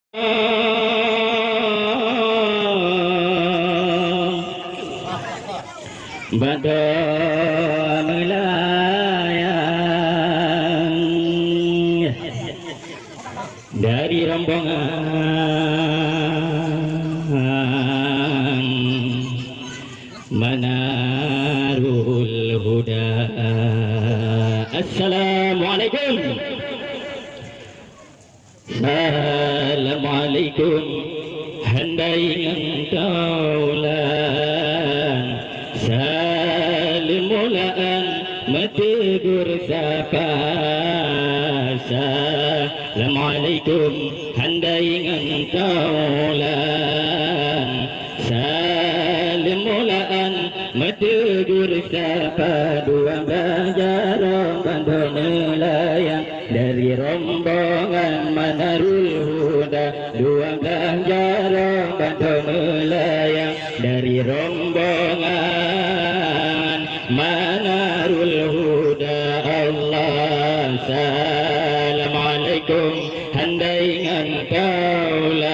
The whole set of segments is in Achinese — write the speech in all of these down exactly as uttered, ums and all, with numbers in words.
Bado meulayang dari rombongan Manarul Huda. Assalamualaikum. Assalamualaikum, handai ngon taulan. Salam mulaan, meuteugor sapa. Assalamualaikum, handai ngon taulan. Salam mulaan, meuteugor sapa, dua blah jaroe bado meulayang. Dari rombongan Manarul Huda, dua blah jaroe bado meulayang. Dari rombongan Manarul Huda, Allah. Assalamualaikum, handai ngon taulan.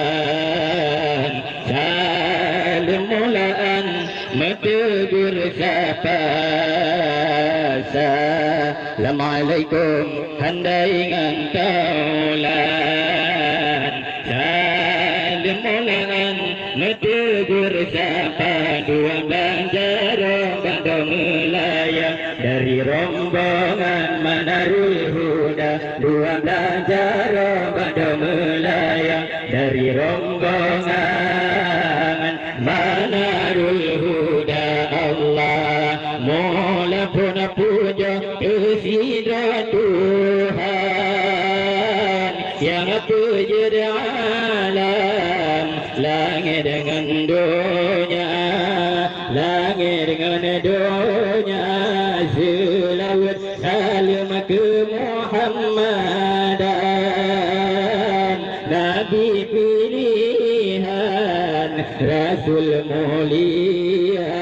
Salam mulaan, meuteugor sapa. Assalamualaikum, handai ngon taulan. Salam mulaan, meuteugor sapa, dua blah jaroe bado meulayang. Dari rombongan Manarul Huda, dua blah jaroe bado meulayang. Dari rombongan Manarul Huda, Allah. Mula pun puja keu sidroe Tuhan nyang peujeuet alam, langét ngon donya, langét ngon donya. Seulaweuet saleuem keu Muhammadan, Nabi pilihan, Rasul mulia,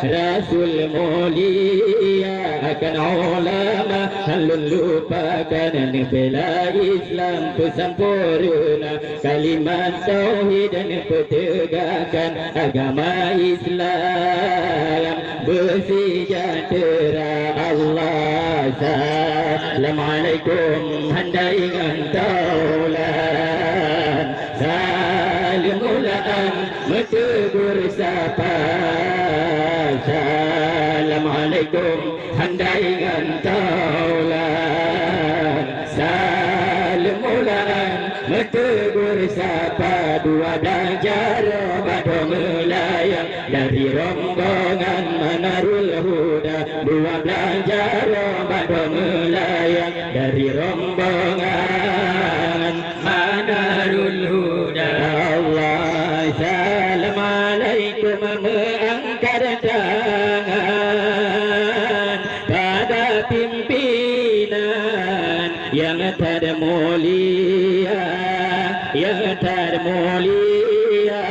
Rasul mulia. Akan ulama han lôn lupakan, neubela Islam peusampoereuna, kalimat tauhid neupeuteugakkan, agama Islam beusejahtera, Allah. Assalamualaikum, handai ngon taulan. Salam mulaan, meuteugor sapa. Assalamualaikum, handai ngon taulan. Salam mulaan, meuteugor sapa, dua blah jaroe bado meulayang. Dari rombongan Manarul Huda, dua blah jaroe bado meulayang. Dari rombongan Manarul Huda, Allah. Assalamualaikum, meuangkat tangan pada pimpinan nyang that mulia, nyang that mulia,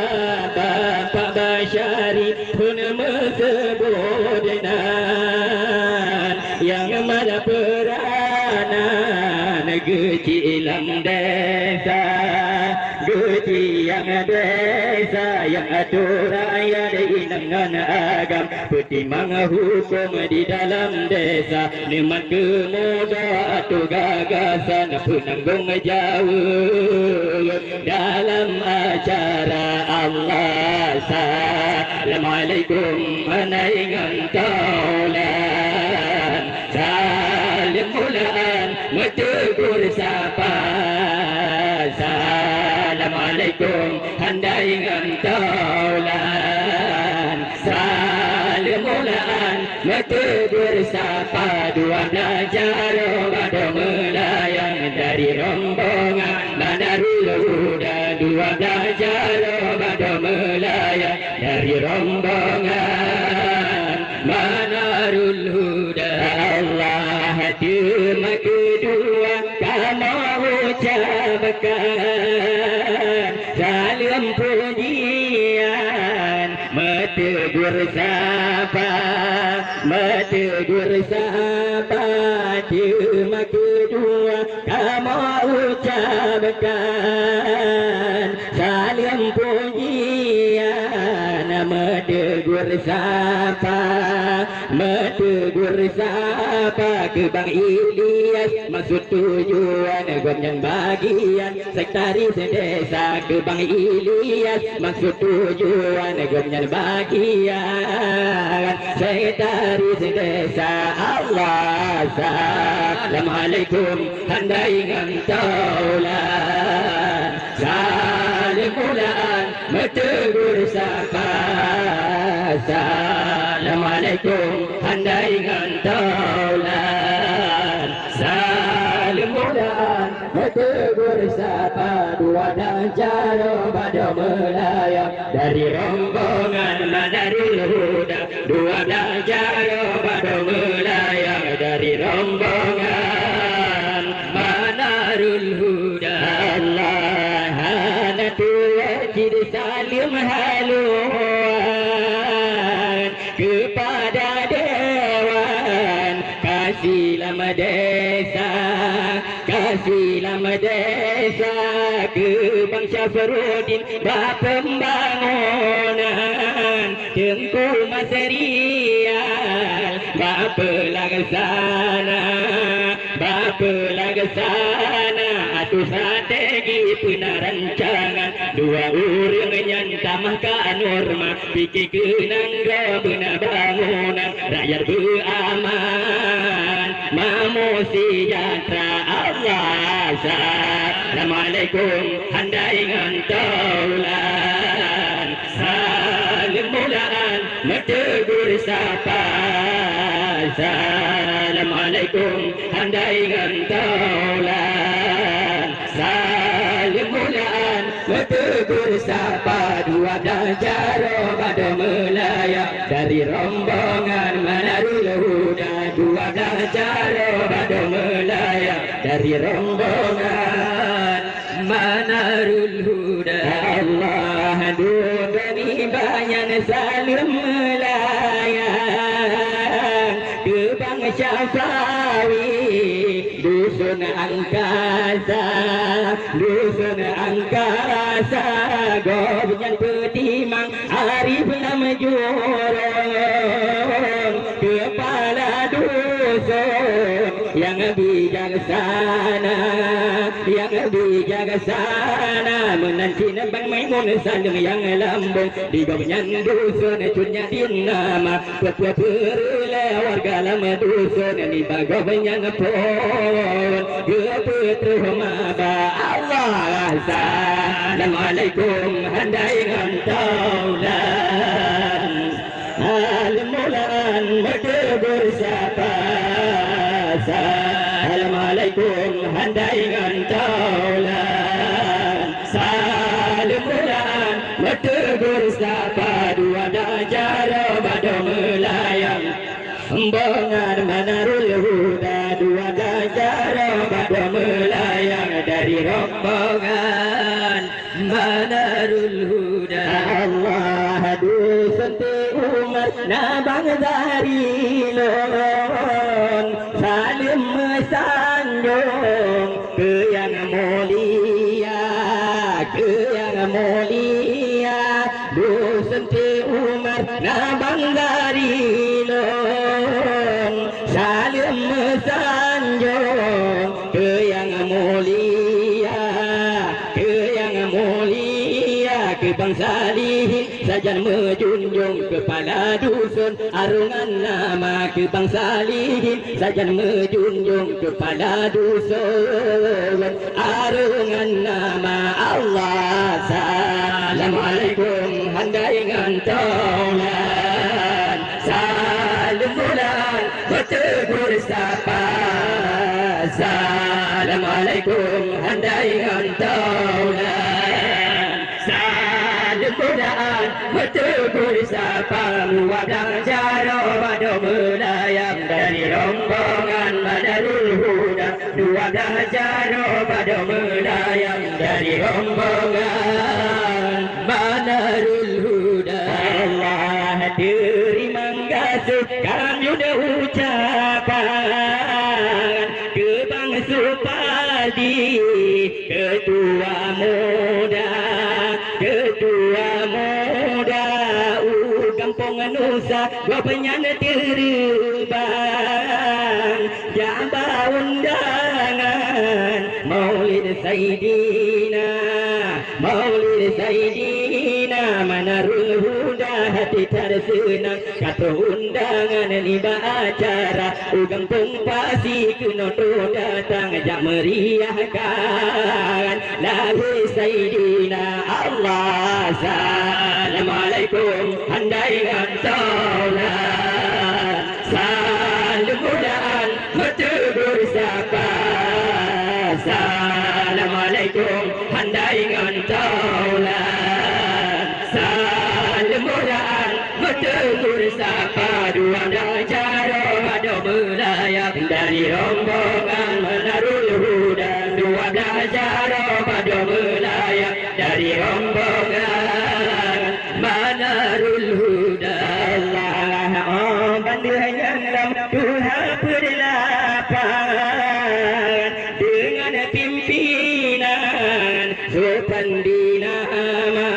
Bapak Basyari pun meuseubut nan, nyang mat peuranan geuchik lam desa, geuchik nyang desa, nyang atoe rakyat inong ngon agam. Peutimang huköm di dalam desa, neumat keu muda atoe gagasan, peunanggong jaweueb dalam acara, Allah. Assalamualaikum, handai ngon taulan. Salam mulaan, meuteugor sapa. Assalamualaikum, handai ngon taulan. Salam mulaan, meuteugor sapa, dua blah jaroe bado meulayang. Dari rombongan Manarul Huda, dua blah jaroe bado meulayang. Dari rombongan Manarul Huda, Allah. Teuma keudua kamoe ucapkan saleuem pujian, meuteugor sapa, meuteugor sapa. Teuma keudua kamoe ucapkan Pujian, meuteugor sapa, meuteugor sapa keu Bang Ilyas, maksud tujuan gobnyan bagian sekretaris desa keu Bang Ilyas, maksud tujuan gobnyan bagian sekretaris desa. Allah, assalamualaikum, handai ngon taulan. Saleuem mulaan, meuteugor sapa. Assalamualaikum, handai ngon taulan. Saleuem mulaan, meuteugor sapa. Dua blang jaroe bado meulayang dari rombongan Manarul Huda. Dua blang jaroe bado meulayang dari rombongan Manarul Huda. Allah, hana tuwoe cit saleuem haluan keupada dewan Kasyee lam desa, Kasyee lam desa keu Bang Syafruddin bak pembangunan. Teungku Masrial bak peulaksana, bak peulaksana, ateueh strategi peuna rancangan. Dua ureueng nyan tamah ka norma, pike keu nanggroe beuna bangunan, rakyat beuaman, mampu sejahtera. Allah, assalamualaikum, handai ngon taulan. Saleuem mulaan, meuteugor sapa. Assalamualaikum, handai ngon taulan. Saleuem mulaan, meuteugor sapa. Dua blang jaroe bado meulayang dari rombongan Manarul Huda. Dua blang jaroe bado meulayang dari rombongan Manarul Huda. Allah, dudoe nibak nyan saleuem meulayang keu Bang Syafawi, dusun Angkasa, dusun Angkasa. Gobnyan peutimang arif lam jurông, keupala dusun nyang bijaksana, nyang bijaksana. Meunan cit Bang Maimun saleuem nyang lambông, di gobnyan dusun cut nyan di nama. Peue-peue peureulée warga lam dusun nibak gobnyan phon geupeutrôh maba. Allah, assalamualaikum, handai ngon taulan. Saleuem mulaan, meuteugor sapa. Assalamualaikum, handai ngon taulan. Saleuem mulaan, meuteugor sapa. Dua blang jaroe bado meulayang rombongan Manarul Huda. Dua blang jaroe bado meulayang dari rombongan Manarul Huda. Allah, dusun Teungku Umar, na Bang Zarilon, saleuem meusanjong keu nyang mulia, keu nyang mulia. Dusun Teungku Umar, na Bang Zarilon, saleuem meusanjong keu nyang mulia, keu nyang mulia, keu Bang Salihin sajan meujunjung, keupala dusun arongan nama. Keu Bang Salihin sajan meujunjung, keupala dusun arongan nama. Allah, assalamualaikum, handai ngon taulan. Saleuem bulan, meuteugor sapa. Assalamualaikum, handai ngon taulan. Saleuem bulan, meuteugor sapa. Dua blang jaroe bado meulayang dari rombongan Badarul Huda. Dua blang jaroe bado meulayang dari rombongan Badarul Huda. Allah teurimong gasoh kami ucapkan keu Bang Supadi, keutua muda, keutua Manusia gobnyan teureubang jak ba undangan Maulid Saidina, Maulid Saidina Manarul Huda hati that seunang ka troh undangan nibak acara u gampông Pasi keunoe troh datang jak meriahkan lahé Saidina Allah. Assalamualaikum handai ngon taulan, saleuem mulaan meuteugor sapa. Assalamualaikum handai ngon taulan, saleuem mulaan meuteugor sapa. Dua blah jaroe padub meulayang dari rombongan Manarul Huda. Dua blah jaroe padub meulayang dari rombongan Manarul Huda. Allah, oh, bandeuh nyang lam tuha peudelapan deungon pimpinan Sultan Dinama,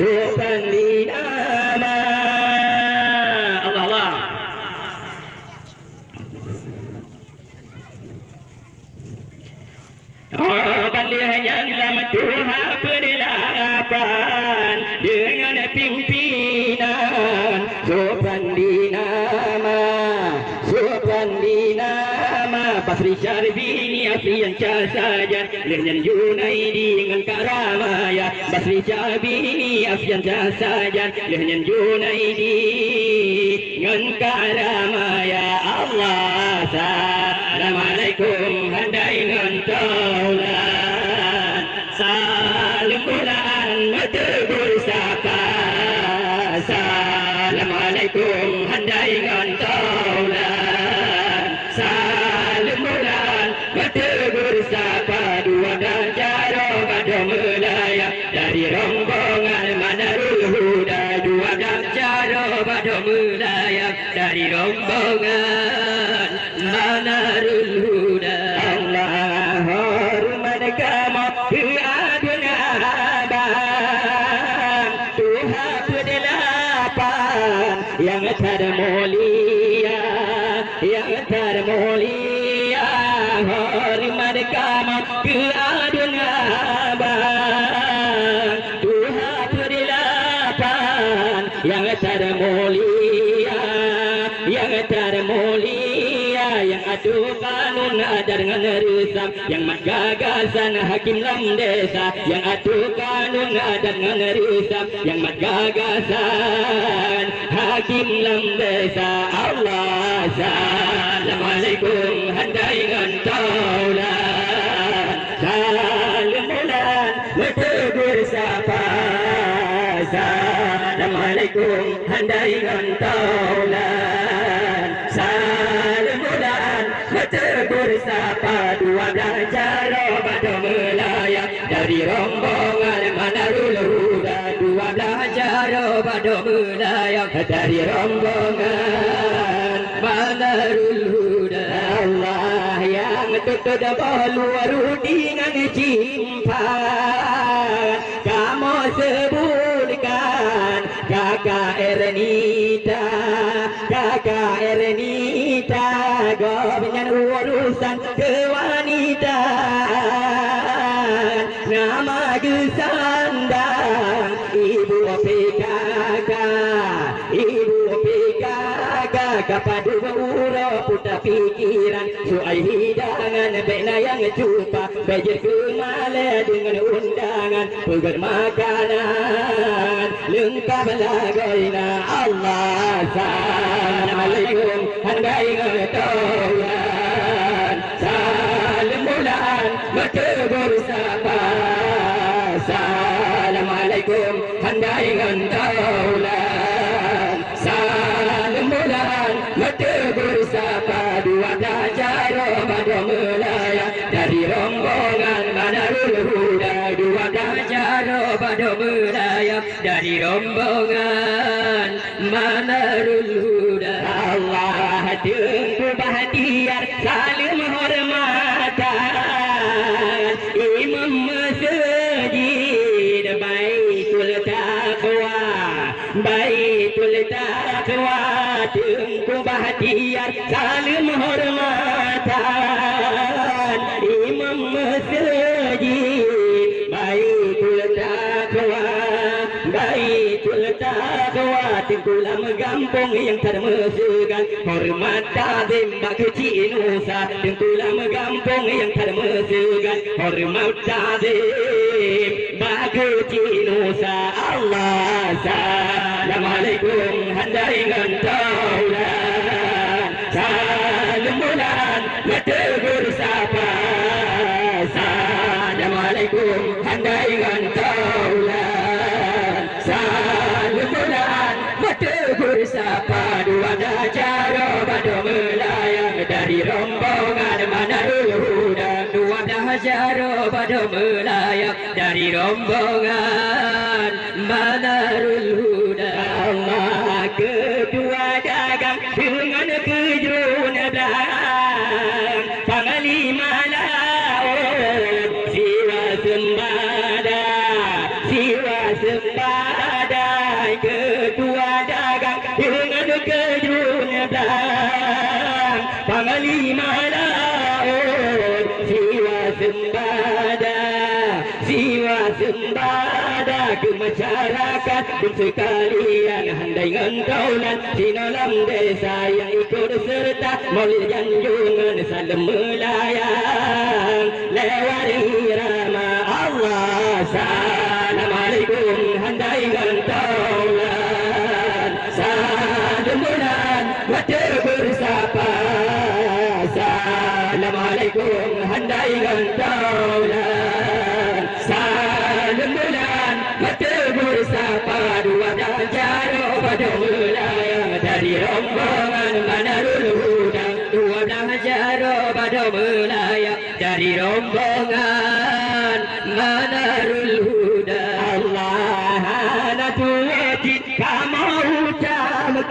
Sultan Dinama. Allah, Allah. Oh, bandeuh nyang lam tuha peudelapan deungon pimpinan Sultan Dinama, Sultan Dinama. Basri Syarbini Afrian Casajan, lheueh nyan Junaidi ngon Kak Ramaya. Basri Syarbini Afrian Casajan, lheueh nyan Junaidi ngon Kak Ramaya. Allah, assalamualaikum handai ngon taulan, saleuem mulaan meuteugor sapa. Assalamualaikum handai ngon taulan, saleuem mulaan meuteugor sapa. Dua blah jaroe padub meulayang dari rombongan Manarul Huda. Dua blah jaroe padub meulayang dari rombongan Manarul Huda. Allah, horeumat kamoe keu aduen abang tuha peudelapan nyang that mulia, nyang that mulia. Horeumat kamoe keu aduen abang tuha peudelapan nyang that mulia, nyang that mulia, nyang atoe kanun adat ngon reusam, nyang mat gagasan hakim lam desa, nyang atoe kanun adat ngon reusam, nyang mat gagasan hakim lam desa. Allah, assalamualaikum handai ngon taulan, saleuem mulaan meuteugor sapa. Assalamualaikum handai ngon taulan, saleuem mulaan meuteugor sapa. Dua blah jaroe padub meulayang dari rombongan Manarul Huda. Dua blah jaroe padub meulayang dari rombongan Manarul Huda. Allah, nyang tutut boh luwa ruti ngon cimpan, kamoe seubutkan Kakak Ernita, Kakak Ernita, gobnyan urusan keuwanitaan. Nama geusandang ibu P K K, ibu P K K, ka padub uroe puta pikiran, soai hidangan bèk na nyang cupa, bèk jeuet keu malèe deungon undangan, peugöt makanan leungkap lagoina. Allah, assalamualaikum handai ngon taulan, saleuem mulaan meuteugor sapa. Assalamualaikum handai ngon taulan, saleuem mulaan meuteugor sapa. Dua blah jaroe padub meulayang dari rombongan Manarul Huda. Dua blah jaroe padub meulayang dari rombongan Manarul Huda. Allah, Teungku Bahtiar saleuem hormatan, imam meuseujid Baitul Taqwa, Baitul Taqwa Teungku Bahtiar, saleuem hormatan imam meuseujid. Baitul Taqwa, Baitul Taqwa, Teungku lam gampông nyang that meuseugan. Horeumat tazim bak keuchik nusa, Teungku lam gampông nyang that meuseugan. Horeumat tazim bak keuchik nusa. Allah, assalamualaikum, handai ngon taulan. Saleuem bulan, meuteugor sapa. Assalamualaikum, handai ngon taulan. Saleuem bulan, meuteugor sapa. Dua blah jaroe bado meulayang dari rombongan Manarul Huda. Dua blah jaroe bado meulayang dari rombongan Manarul Huda. Allah, keudua dagang deungon keujruen blang, panglima laôt siwa seumbada, siwa seumbada. Keudua dagang deungon keujruen blang, panglima laôt siwa seumbada, siwa seumbada. Keu masyarakat dum seukalian, handai ngon taulan sinoe lam desa nyang ikot seureuta maulid janjongan saleuem meulayang lewat irama. Allah, assalamualaikum, handai ngon taulan. Saleuem bulan, meuteugor sapa. Assalamualaikum, handai ngon taulan. Saleuem bulan, meuteugor sapa. Dua blah jaroe bado meulayang dari rombongan Manarul Huda. Dua blah jaroe bado meulayang dari rombongan Manarul Huda. Allah, hana tuwoe cit kamoe ucapkan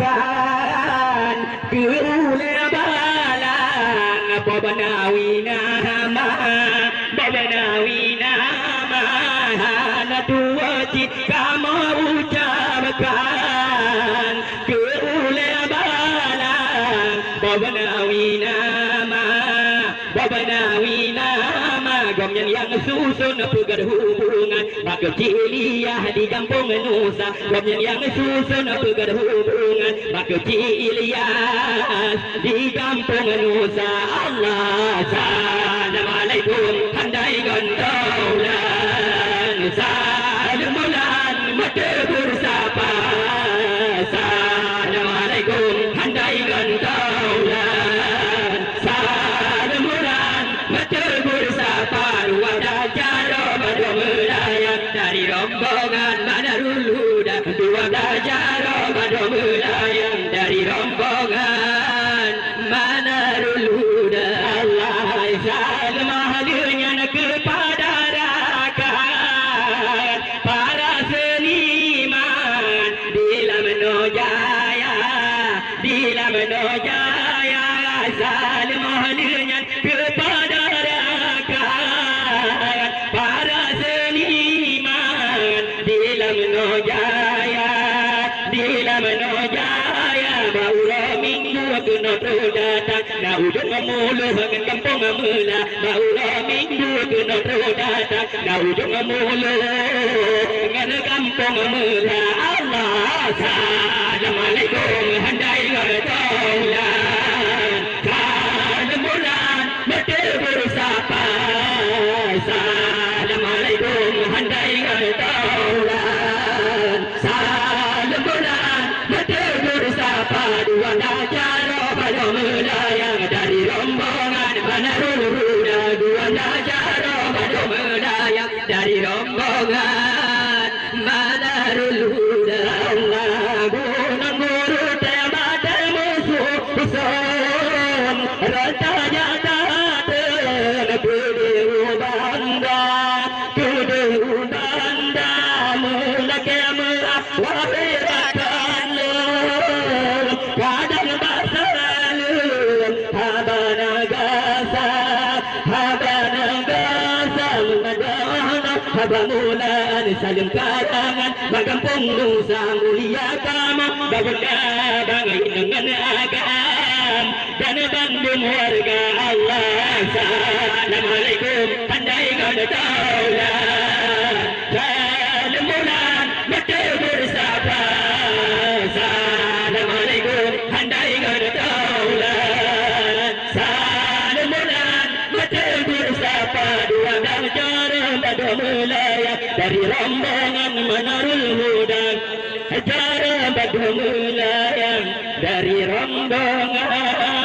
keu ulée balang, Bob Nawi nama, Bob Nawi nama. Hana tuwoe cit kamoe ucapkan keu ulée balang, Bob Nawi nama. Bob Nawi nama. Gobnyan nyang suson peugét hubungan bak keuchik Ilyas di gampông Nusa. Gobnyan nyang suson peugét hubungan bak keuchik Ilyas di gampông Nusa. Allah, assalamualaikum, handai ngon taulan. Saleuem bulan, meuteugor sapa. Assalamualaikum, handai ngon taulan. Saleuem bulan, meuteugor sapa. Dua blah jaroe bado meulayang dari rombongan Manarul Huda. Dua blah jaroe bado meulayang dari rombongan Manarul Huda. Allah, saleuem lheueh nyan keupada rakan para seuniman di Lamno Jaya, di Lamno Jaya. Saleuem lheueh nyan keupada rakan para seuniman di Lamno Jaya, di Lamno Jaya. Bak uroe Minggu keunoe troh datang, na ujong Meuleueh ngon gampông Meula. Bak uroe Minggu keunoe troh datang, na ujong Meuleueh ngon gampông Meula. Allah, assalamualaikum, handai ngon taulan. Saleuem bulan, meuteugor sapa. Assalamualaikum, handai ngon taulan. Saleuem bulan, meuteugor sapa. Dua blah jaroe bado meulayang dari rombongan Manarul Huda. Dua blah jaroe bado meulayang dari rombongan Manarul Huda. Gunong Guru teuh batée musoh-musoh, rata nyata teuh keudeh u banda, keudeh u banda. Meulakée meuah wahé rakan lôn, kadang basa lôn haba na gasa, haba na gasa. Meunyoe haba mulaan Saleuem karangan bak gampông Nusa Mulia kamoe, bak bunda bangai deungon agam dan bandum warga Allah. Assalamualaikum handai ngon taulan. Saleuem bulan beutôi beusapa. Assalamualaikum handai ngon taulan. Saleuem bulan beutôi beusapa, dua dang jaroe bak dua meulayang, dari rombongan Manarul Huda. Jaroe bak dua meulayang, dari rombongan